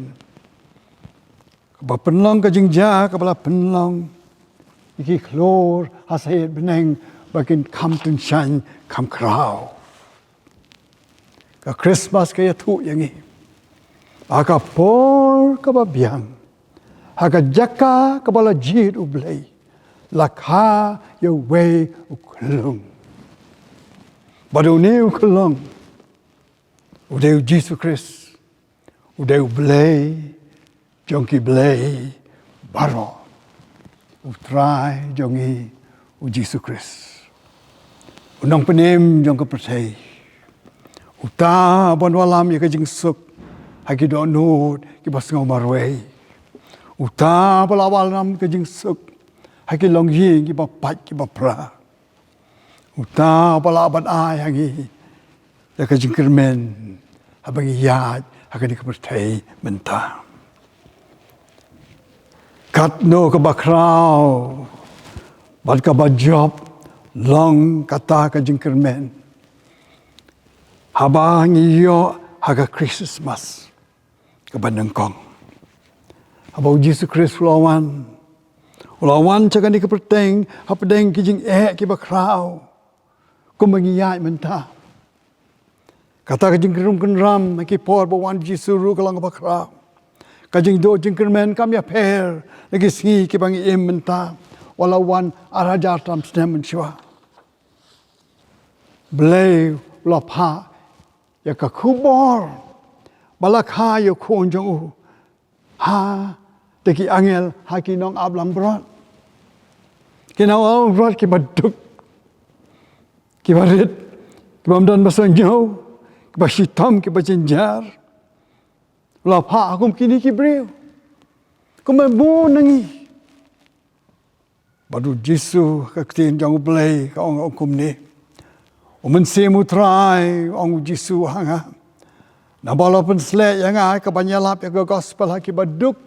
Kaba pynlong ka jingjia kaba la pynlong ïa ki khlur ha sahied bneng ba kin kham tyngshaiñ, kham khraw. Ka Christmas ka ïathuh ïa ngi ba ha ka por kaba biang, ha ka jaka kaba la jied U Blei, la kha ïa uwei u khyllung. Bad une u khyllung u dei U Jisu Khrist, u dei U Blei jong ki blei baroh, U Trai jong ngi U Jisu Khrist, u nongpynim jong ka pyrthei. Uta uban wallam ïa ka jingsuk ha ki dohnud kiba sngew marwei. Uta uba la wallam ka jingsuk ha ki longïing kiba pait kiba pra. Uta uba lah ban ai ha ngi ïa ka jingkyrmen haba ngi ïaid ha kane ka pyrthei mynta. Katno kaba khraw bad kaba jop long kata ka jingkyrmen haba ngi ïoh ha ka Christmas kaba nyngkong, haba U Jisu Khrist u la wan, u la wan sha kane ka pyrthei hapdeng ki jingeh kiba khraw kumba ngi ïaid mynta. Kata ka jingkynrum kynram ha ki por ba wan Jisu ruh ka long kaba khraw. Ka jingduh jingkyrmen kam ïapher na ki sngi kiba ngi im mynta, wat la wan ar hajar tam snem mynshuwa. Blei u la phah ïa ka khubor ba la kha ïa u Khun jong u ha, da ki angel ha ki nongap langbrot. Ki nongap langbrot kiba duk, kiba rit, kiba ym don ba sngewthuh, kiba shitom, kiba jynjar. U la phah ha kum kine ki briew, kumba bun na ngi. Bad U Jisu, ka ktien jong U Blei ka ong, ong kumne: U Mynsiem U Trai, ong U Jisu ha nga, naba u la pynsleh ïa nga ka ban ïalap ïa ka gospel ha kiba duk.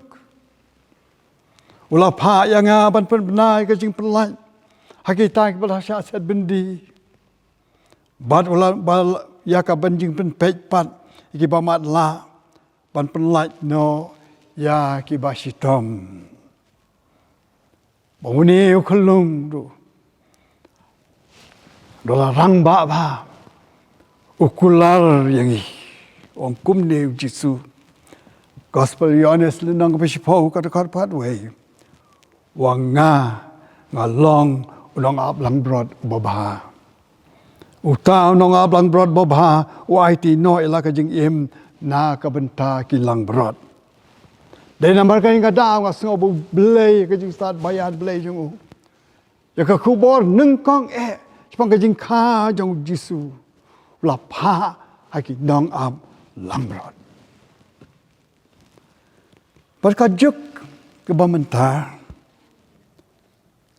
U la phah ïa nga ban pynbna ïa ka jingpyllait ha kita kiba la shah set byndi. Bad u la, ba, ïa ka ban jingpynpeit pat ïa kiba matlah. ban pynlait noh ïa kiba shitom. Ba une u khyllung ruh, u la rangbah bha, u kular ïa ngi. U ong kumne u Jisu. Gospel Ïoannis lynnong kaba shiphew, ka dkhot khatwei. Ong, nga, nga long u nongap langbrot babha. Uta u nongap langbrot babha u aiti noh ïa la ka jingim na ka bynta ki langbrot. Dei namar kane ka daw nga sngew ba U Blei, ka jingstad baïaid Blei jong u, ïa ka khubor nyngkong eh shaphang ka jingkha jong u Jisu, u la phah ha ki nongap langbrot. Bad ka juk kaba mynta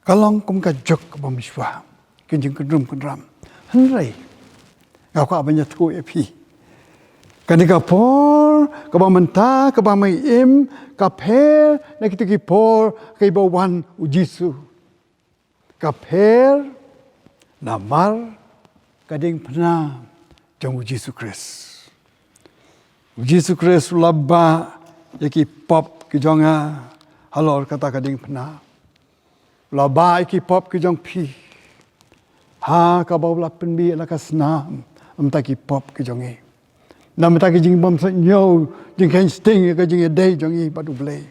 ka long kum ka juk kaba mynshuwa, ka jingkynrum kynram. Hynrei nga kwah ban ïathuh ïa phi, kane ka por kaba mynta kaba me im ka pher na kito ki por kiba wan u Jisu. Ka pher namar ka diengphna jong u Jisu Khrist. U Jisu Khrist u la bah ïa ki pop ki jong nga halor kata ka diengphna. U la bah ïa ki pop ki jong phi ha kaba u la pynmih la ka snam namar ki pop ki jong ngi, namar ki jingbymsngewthuh, jingkheiñ sting ïa ka jingïadei jong ngi bad U Blei.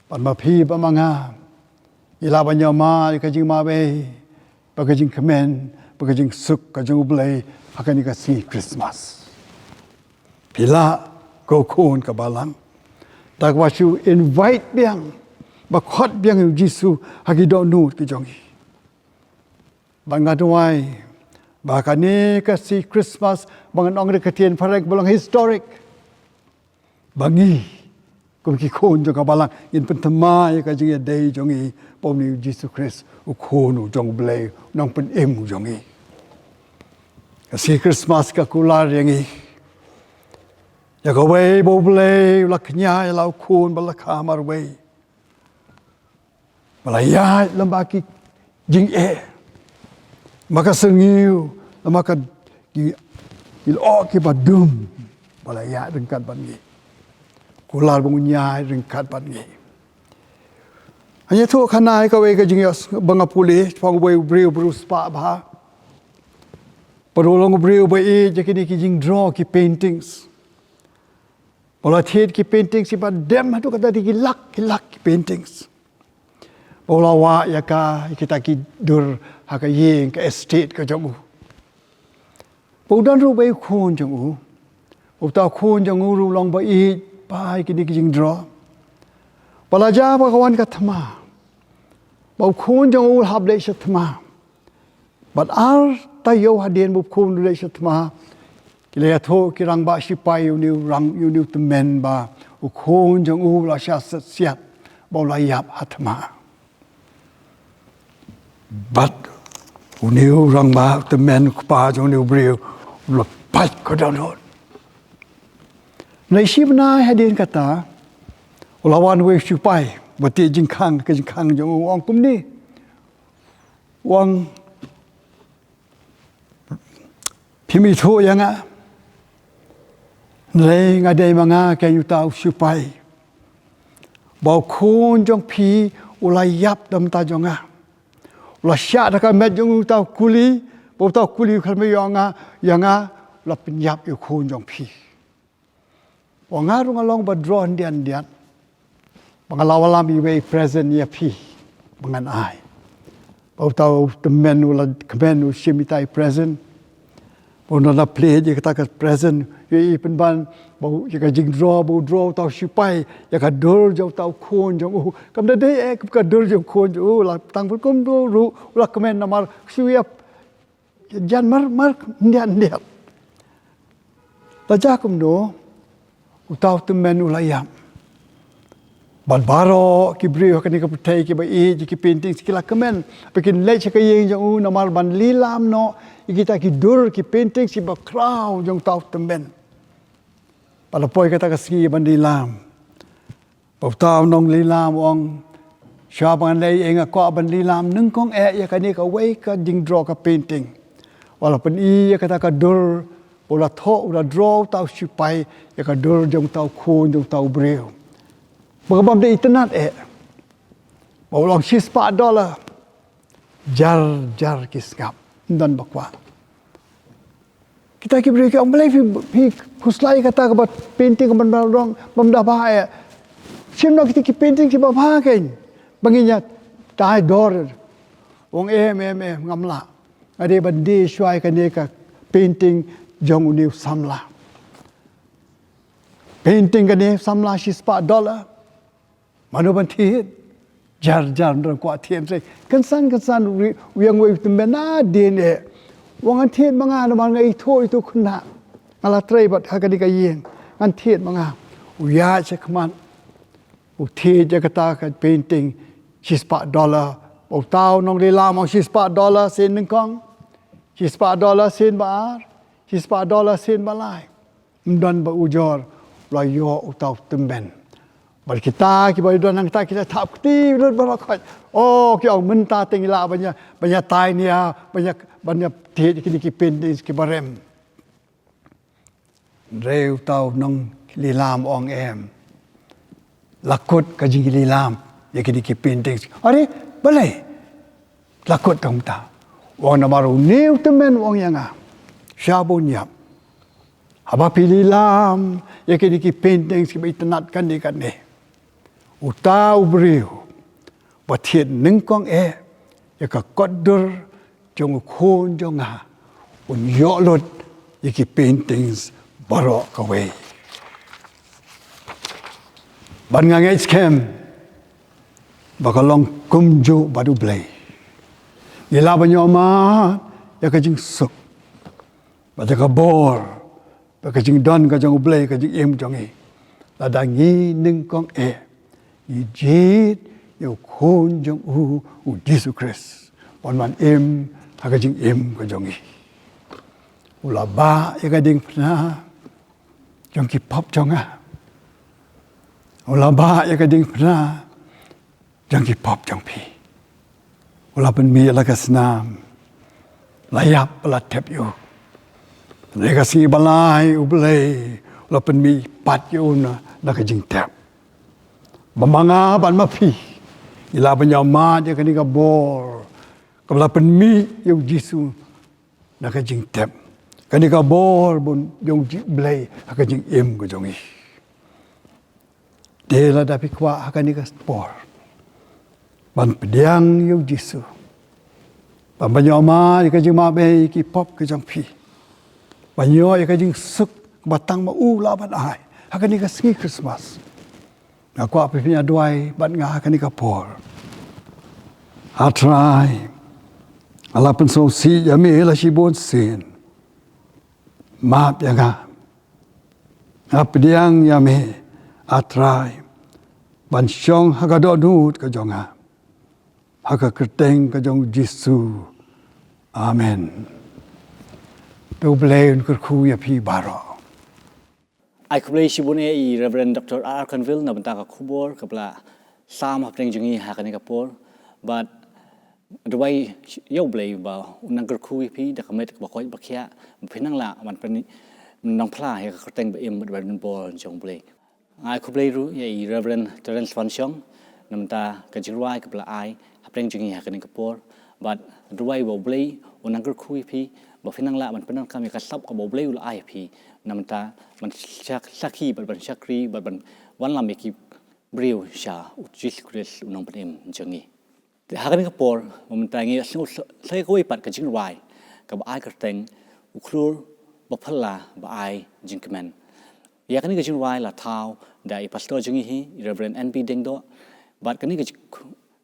Bad ma phi bad ma nga ngi lah ban ïohmad ïa ka jingmawei bad ka jingkmen bad ka jingsuk ka jong U Blei ha kane ka sngi Christmas. Phi lah, ko khun ka balang, da kaba shu invite biang bad khot biang ïa u Jisu ha ki dohnud ki jong ngi. Bad nga duwai ba kane ka sngi Christmas, ba ngan ong da ka ktien phareng ba long historic, ba ngi kum ki khun jong ka balang ngin pynthymmai ïa ka jingïadei jong ngi bad une u Jisu Khrist, u Khun u jong U Blei, u Nongpynim u jong ngi. Ka sngi Christmas ka kular ïa ngi ïa kawei ba U Blei u la kñia ïa la u Khun ba la kha marwei, ba la ïaid lem bad ki jingeh, lem bad ka syrngiew, lem bad ka, ki, ki lyoh kiba dum, ba la ïaid ryngkat bad ngi. Kular ba un ïaid ryngkat bad ngi. Hynrei to, kane kawei ka jingïaseng ba nga pule shaphang uwei u briew, briew spah bha. Bad u long u briew ba ïeit ïa kine ki jingdraw, ki paintings. Ba u la thied ki paintings kiba dem haduh katta, ki lak, ki lak ki paintings. Ba u la wah ïa ka, ïa kita ki dur ha ka ïing, ka estate ka jong u. Ba u don ruh uwei u khun jong u. Uta u khun jong u ruh u long ba ïeit bha ïa kine ki jingdraw. Ba la jia ba ka wan ka thma, ba u khun jong u u la hap leit sha thma. Bad ar taïew hadien ba u khun u leit sha thma, ki la ïathuh ki rangbah sipai ïa une u rang, ïa une u tymmen ba u khun jong u u la shah siat siat, ba u la ïap ha thma. Bad une u rangbah, u tymmen, u kpa jong une u briew, u la pait ka dohnud. Hynrei shi bnai hadien kata, u la wan uwei u sipai ba tih jingkhang, ka jingkhang jong u, u ong kumne. U ong, phim ithuh ïa nga, hynrei nga dei ma nga keiñ uta u sipai, ba u khun jong phi u la ïap da ka bynta jong nga. U la shah da ka met jong uta u kuli, ba uta u kuli u khlem ïoh ïa nga, ïa nga, u la pynïap ïa u khun jong phi. Ba nga ruh nga long ba draw hyndiat hyndiat, ba nga la wallam iwei i present ïa phi ba ngan ai. Ba uta u tymmen u la kmen, u shim ita i present. Ba u la plie ïa kata ka present, ïa i pynban, ba u, ïa ka jingdraw, ba u draw uta u sipai ïa ka dur jong uta u khun jong u. Kam da dei eh ka dur jong u khun jong u, la tang pynkum ruh u la kmen namar shu ïap jan mar mar, hyndiat hyndiat. La jia kumno, uta u tymmen u la ïap. Bad baroh ki briew ha kane ka pyrthei kiba ïeit ïa ki paintings ki la kmen ba kin leit sha ka ïing jong u namar ban lilam noh ïa kita ki dur, ki paintings kiba khraw jong uta u tymmen. Bad la poi kata ka sngi ban lilam, ba uta u nonglilam u ong, shuwa ba ngan leit ïing nga kwah ban lilam nyngkong eh ïa kane kawei ka jingdraw, ka painting. Wat la pyni ïa kata ka dur Ba u la thoh, u la draw uta u sipai ïa ka dur jong uta u khun jong uta u briew. Ba ka bym da itynnad eh. Ba u long shispah dollar. Jar jar ki sngap. Ym don ba kwah. Kita ki briew ki ong, balei phi, phi khuslai kata kaba painting kaba ym da rong, bym da bha eh. Shim noh kita ki painting kiba bha kein ba ngin ïa tai dor. U ong em em em, ngam lah. Nga dei ban die shuwa ïa kane ka painting jong une u samla. Painting kane samla shispah dollar. Mano ban thied? Jar jar ym don kwah thied. Kynsan kynsan u ïeng uwei u tymmen nadien eh. U ong, ngan thied ma nga namar nga ithuh ithuh khynnah. Nga la trei bad ha kane ka ïing. Ngan thied ma nga. U ïaid shakhmat. U thied ïa kata ka painting shispah dollar. Ba uta u nonglilam u ong, shispah dollar sien nyngkong. Shispah dollar sien ba ar. Shispah dollar sien ba lai. Ym don ba ujor, u la ïoh uta u tymmen. Bad kita kiba don hangta ki la thap kti lut baroh khoit. O, ki ong mynta te ngi lah ban ïa, ban ïa tai nia, ban ïa, ban ïa thied kine ki painting kiba rem. Hynrei uta u nonglilam u ong, em. La kut ka jinglilam ïa kine ki painting. Are, balei la kut kumta? U ong, namar une u tymmen u ong ïa nga, sha bun ïap, haba phi lilam ïa kine ki painting kiba itynnad kane kane, uta u briew ba thied nyngkong eh ïa ka kot dur jong u khun jong nga, un ïoh lut ïa ki paintings baroh kawei. Bad nga ngeit skhem ba ka long kumjuh bad U Blei. Ngi lah ban ïoh mad ïa ka jingsuk bad ïa ka bor, bad ka jingdon ka jong U Blei, ka jingim jong ngi, lada ngi nyngkong eh ngi jied ïa u Khun jong u, U Jisu Khrist, ban wan im ha ka jingim ka jong ngi. U la bah ïa ka diengphna jong ki pop jong nga. U la bah ïa ka diengphna jong ki pop jong phi. U la pynmih la ka snam, la ïap, la thep ïa u. Ïa ka sngi ba lai U Blei u la pynmih pat ïa u na, na ka jingthep. Ba ma nga bad ma phi ngi lah ban ïoh mad ïa kane ka bor kaba la pynmih ïa U Jisu na ka jingthep. Kane ka bor bun jong U Blei ha ka jingim ka jong ngi. Te lada phi kwah ha kane ka por ban pdiang ïa U Jisu, ban ban ïoh mad ïa ka jingmabei ki pop ka jong phi, ban ïoh ïa ka jingsuk kaba tang ma u lah ban ai ha kane ka sngi Christmas, nga kwah phi phin ïa duwai bad nga ha kane ka por. A Trai, nga la pynsngewsih ïa me la shibun sien. Map ïa nga. Nga pdiang ïa me, A Trai, ban shong ha ka dohnud ka jong nga, ha ka kyrteng ka jong U Jisu. Amen. To U Blei un kyrkhu ïa phi baroh. Ai khublei shibun ïa i Reverend Doctor R R Conville na bynta ka khubor kaba la sam hapdeng jong ngi ha kane ka por. Bad duwai ïa U Blei ba un nang kyrkhu ïa phi da ka met kaba koit ba khiah, ba phin nang lah ban pyn, nang phla ïa ka kyrteng ba im bad ba donbor jong U Blei. Ai khublei ruh ïa i Reverend Terence Wanshong na bynta ka jingrwai kaba la ai hapdeng jong ngi ha kane ka por. Bad duwai ba U Blei un nang kyrkhu ïa phi ba phin nang lah ban pyndonkam ïa ka sap kaba U Blei u la ai ïa phi, na bynta ban shak, sakhi bad ban shakri bad ban wanlam ïa ki briew sha U Jisu Khrist U Nongpynim jong ngi. Te ha kane ka por, mynta ngi ïa sngewthuh ïa kawei pat ka jingrwai kaba ai kyrteng U Khlur Baphylla ba ai jingkmen. Ïa kane ka jingrwai la thaw da i pastor jong ngi hi, i Reverend N B Diengdoh. Bad kane ka jing,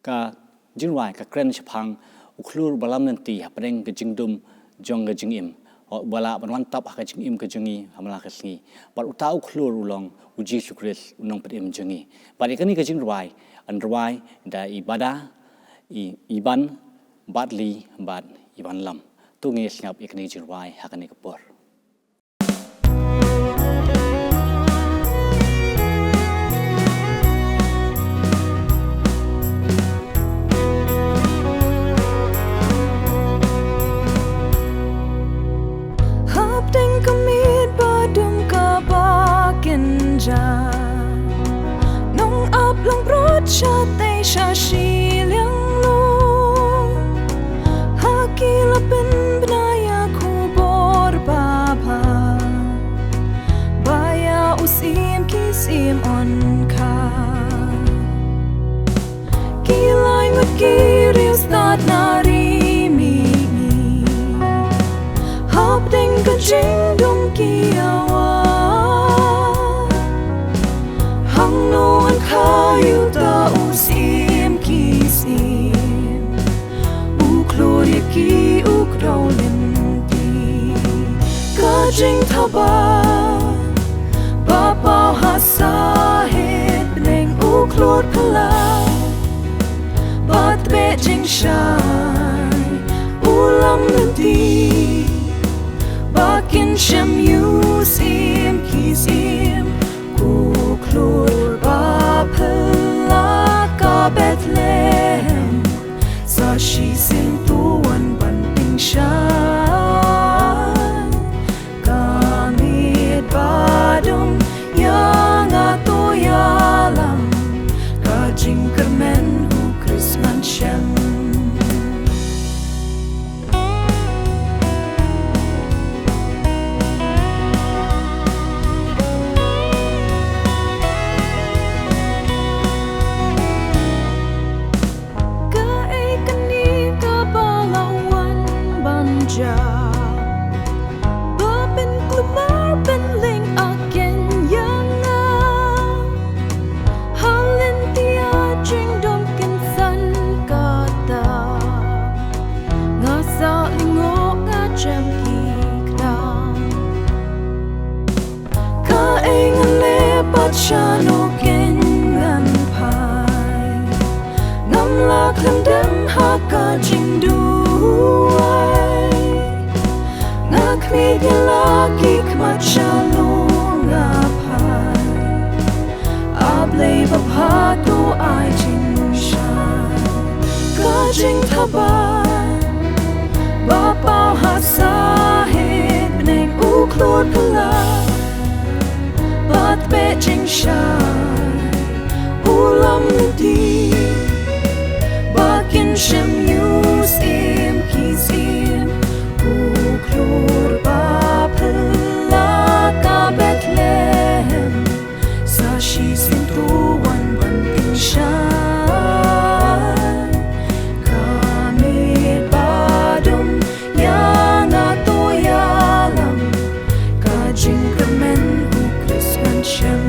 ka jingrwai ka kren shaphang u khlur ba lam lynti hapdeng ka jingdum jong ka jingim, uba lah ban wan tap ha ka jingim ka jong ngi ha man la ka sngi. Bad uta u khlur u long U Jisu Khrist U Nongpynim jong ngi. Bad ïa kane ka jingrwai yn rwai da i Bada, i, i Ban, Badli bad i Banlam. To ngin ïa sngap ïa kane ka jingrwai ha kane ka por. Hapdeng ka mi Sim on ka. Ki lai ngut ki riewstad na ri mihngi. Hapdeng ka jingdum ki ïa wad. Hangno yn kha ïa uta u syiem ki syiem. U khlur ïa ki u kdew lynti. Ka jingthabat ba paw ha sahit bneng u khlur phylla. Bad beh jingshai u lam lynti. Ba kin shem ïa u syiem ki syiem. Ko khlur ba phylla ka Bethlehem. Sa shisien to wan ban pynshai. Ka miet ba dum ïa nga to ïalam. Ka jingkyrmen u Khrist ngan shem. Kaei kane kaba la wan ban jia? Ba pynkulmar pynlong aken ïa nga. Ha lynti jingdum kynsan kata. Nga sa lyngngoh nga jem ki khnang. Kaei ngan leh bad shano kein ngan phai. Ngam lah khlem dem ha ka jingduwai. Nga khmih ïa la ki khmat shano nga phai. A Blei ba bha to ai jingshai. Ka jingthabat ba paw ha sahit bneng u khlur phylla. Bad beh jingshai u lam lynti. Ba kin shem ïa u syiem ki syiem. U khlur ba phylla ka Bethlehem. Sa shisien to wan ban pynshai. Ka miet ba dum ïa nga to ïalam. Ka jingkyrmen u Khrist ngan shem.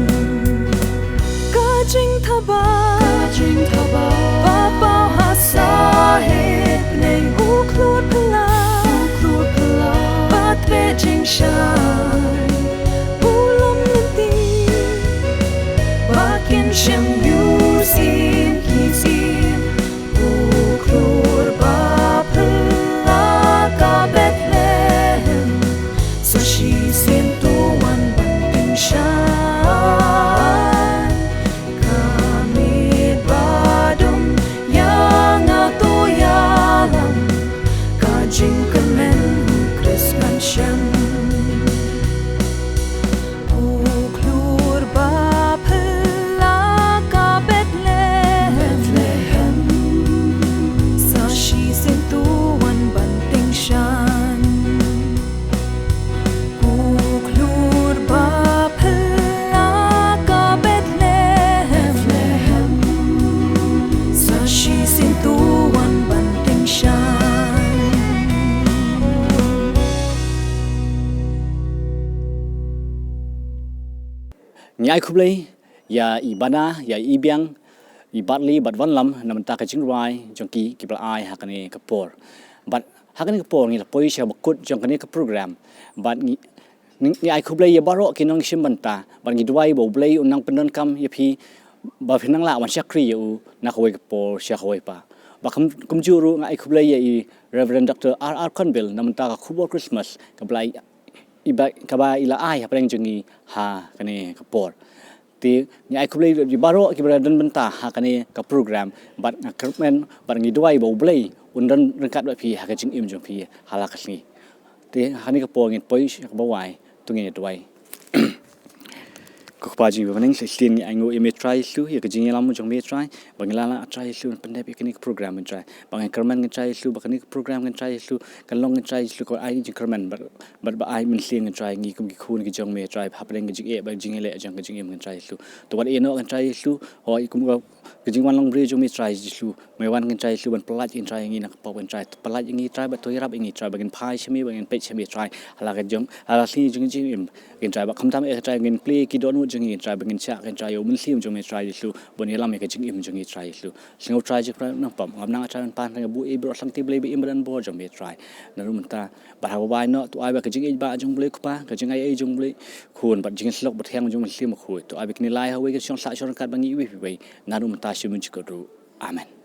Ka jingthabat, ka jingthabat ba paw ha sahit bneng u khlur phylla, u khlur phylla. Bad beh jingshai u lam lynti. Ba kin shem ïa u syiem ki syiem. U khlur ba phylla ka Bethlehem. Sa shisien to wan ban pynshai. Ka miet ba dum ïa nga to ïalam. Ka jingkyrmen u Khrist ngan shem. U khlur ba phylla ka Bethlehem. Bethlehem. Sa shisien to wan ban tyngshaiñ. U khlur ba phylla ka Bethlehem. Bethlehem. Sa shisien to wan ban tyngshaiñ. Ngi ai khublei ïa i Bana, ïa i Biang, i Bartley bad Wanlam na bynta ka jingrwai jong ki kiba la ai ha kane ka por. Bad ha kane ka por ngi la poi sha ba kut jong kane ka program. Bad ngi, ngi, ngi ai khublei ïa baroh ki nongshim bynta bad ngi duwai ba U Blei un nang pyndonkam ïa phi ba phin nang lah ban shakri ïa u na kawei ka por sha kawei pat. Bad kum, kumjuh ruh nga ai khublei ïa i Reverend Doctor R R Conville na bynta ka khubor Christmas kaba la i ba, kaba i la ai hapdeng jong ngi ha kane ka por. Te ngi ai khublei ïa baroh kiba la don bynta ha kane ka program bad nga kyrmen bad ngi duwai ba U Blei un don ryngkat bad phi ha ka jingim jong phi ha la ka sngi. Te ha kane ka por ngin poi sha kaba wai, to ngin ïa duwai. Ko Kpa jong ngi ba ha bneng, shisien ngi ainguh ïa me Trai Jisu, ïa ka jingïalam jong me Trai, ba ngi lah, Trai Jisu, ban pyndep ïa kane ka program, Trai. Ba ngan kyrmen, Trai Jisu, ba kane ka program, Trai Jisu, kan long, Trai Jisu, ka ai jingkyrmen bad, bad ba ai mynsiem, Trai, ngi kum ki khun ki jong me, Trai, hapdeng ka jingeh bad jingïaleh jong ka jingim, Trai Jisu. To wat ïehnoh, Trai Jisu, hooid, kum ka, ka jingwan long briew jong me, Trai Jisu. Me wan, Trai Jisu, ban pyllait, Trai, ïa ngi na ka pop, Trai. Pyllait ïa ngi, Trai, bad to ïarap ïa ngi, Trai, ba ngin phai sha me, ba ngin peit sha me, Trai. Ha la ka jong, ha la ka sngi jong ka jingim, Trai, bad khamtam eh, Trai, ngin plie ki dohnud jong ngi, Trai, ba ngin shah, Trai, ïa u mynsiem jong me, Trai Jisu, ban ïalam ïa ka jingim jong ngi, Trai Jisu. Sngewbha, Trai, jingpynlong pam, ngam nang, Trai, ban pan, Trai, ba u i bro, shang ti Blei ba im bad bor jong me, Trai. Naduh mynta bad ha kaba baiñ noh, to ai ba ka jingïeit ba jong Blei Kpa, ka jingaiei jong Blei Khun, bad jingïasyllok bathiang jong Mynsiem Bakhuid, to ai ba kin ïalai ha kawei ka shong sah shong ryngkat bad ngi iwei pa iwei, naduh mynta sha u muji ka ruh. Amen.